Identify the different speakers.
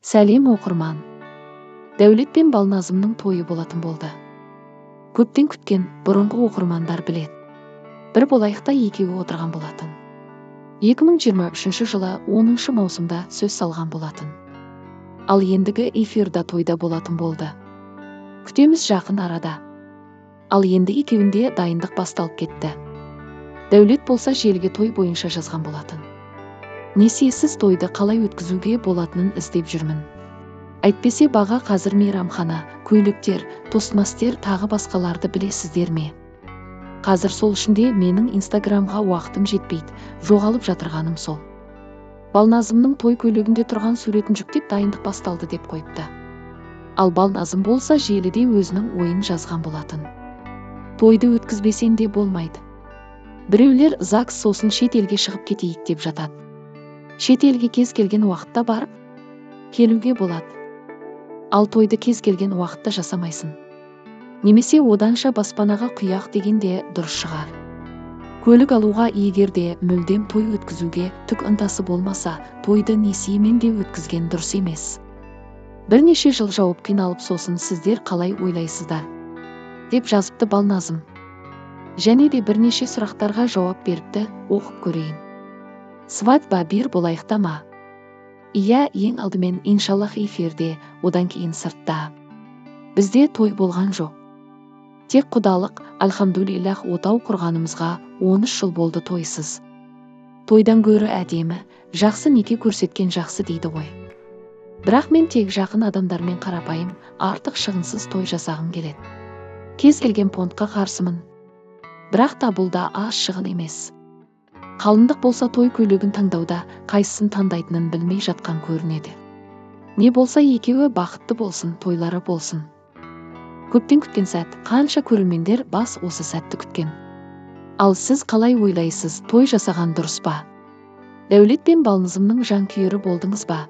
Speaker 1: Сәлем, оқырман! Дәулет пен Балназымның тойы болатын болды. Көптен күткен бұрынғы оқырмандар біледі. Бір болайықта екеуі отырған болатын. 2023 жылы 10 маусымда сөз салған болатын. Ал ендігі эфирда тойда болатын болды. Күтеміз жақын арада. Ал енді екеуінде дайындық басталып кетті. Дәулет болса, желіге той бойынша жазған болатын. Несиесіз тойды қалай өткізуге болатынын іздеп жүрмін. Әйтпесе баға қазір мейрамхана, көйлектер, тостмастер, тағы басқаларды білесіздер ме? Қазір сол үшін де менің инстаграмға уақытым жетпейді, жоғалып жатырғаным сол. Балназымның той көйлегінде тұрған суретін жүктеп, дайындық басталды деп қойыпты. Ал Балназым болса, желіде өзінің ойын жазған болатын. Тойды өткізбесең де болмайды. Біреулер ЗАГС, сосын шет елге шығып кетейік деп жатады. Шет елге кез келген уақытта барып келуге болады. Ал тойды кез келген уақытта жасамайсың. Немесе оданша баспанаға құяқ деген де дұрыс шығар. Көлік алуға егер де мүлдем той өткізуге түк ынтасы болмаса, тойды несиемен де өткізген дұрыс емес. Бірнеше жыл жауып, қиналып сосын. Сіздер қалай ойлайсыздар? Деп жазыпты Балназым. Және де бірнеше сұрақтарға жауап беріпті, оқып көрейін. Свадьба бір болайықта ма? Иә, ең алдымен, иншаллах, эфирде, одан кейін сыртта. Бізде той болған жоқ. Тек құдалық, альхамдулиллах, отау құрғанымызға 13 жыл болды тойсыз. Тойдан гөрі әдемі, жақсы неке көрсеткен жақсы дейді ғой. Бірақ мен тек жақын адамдармен қарапайым, артық шығынсыз той жасағым келеді. Кез келген понтқа қарсымын. Бірақ та бұл да аз шығын емес. Қалыңдық болса, той көйлегін таңдауда қайсысын таңдайтынын білмей жатқан көрінеді. Не болса, екеуі бақытты болсын, тойлары болсын. Көптен күткен сәт, қанша көрермендер бас осы сәтті күткен. Ал сіз қалай ойлайсыз, той жасаған дұрыс па? Дәулет пен Балнызымның жанкүйері болдыңыз ба?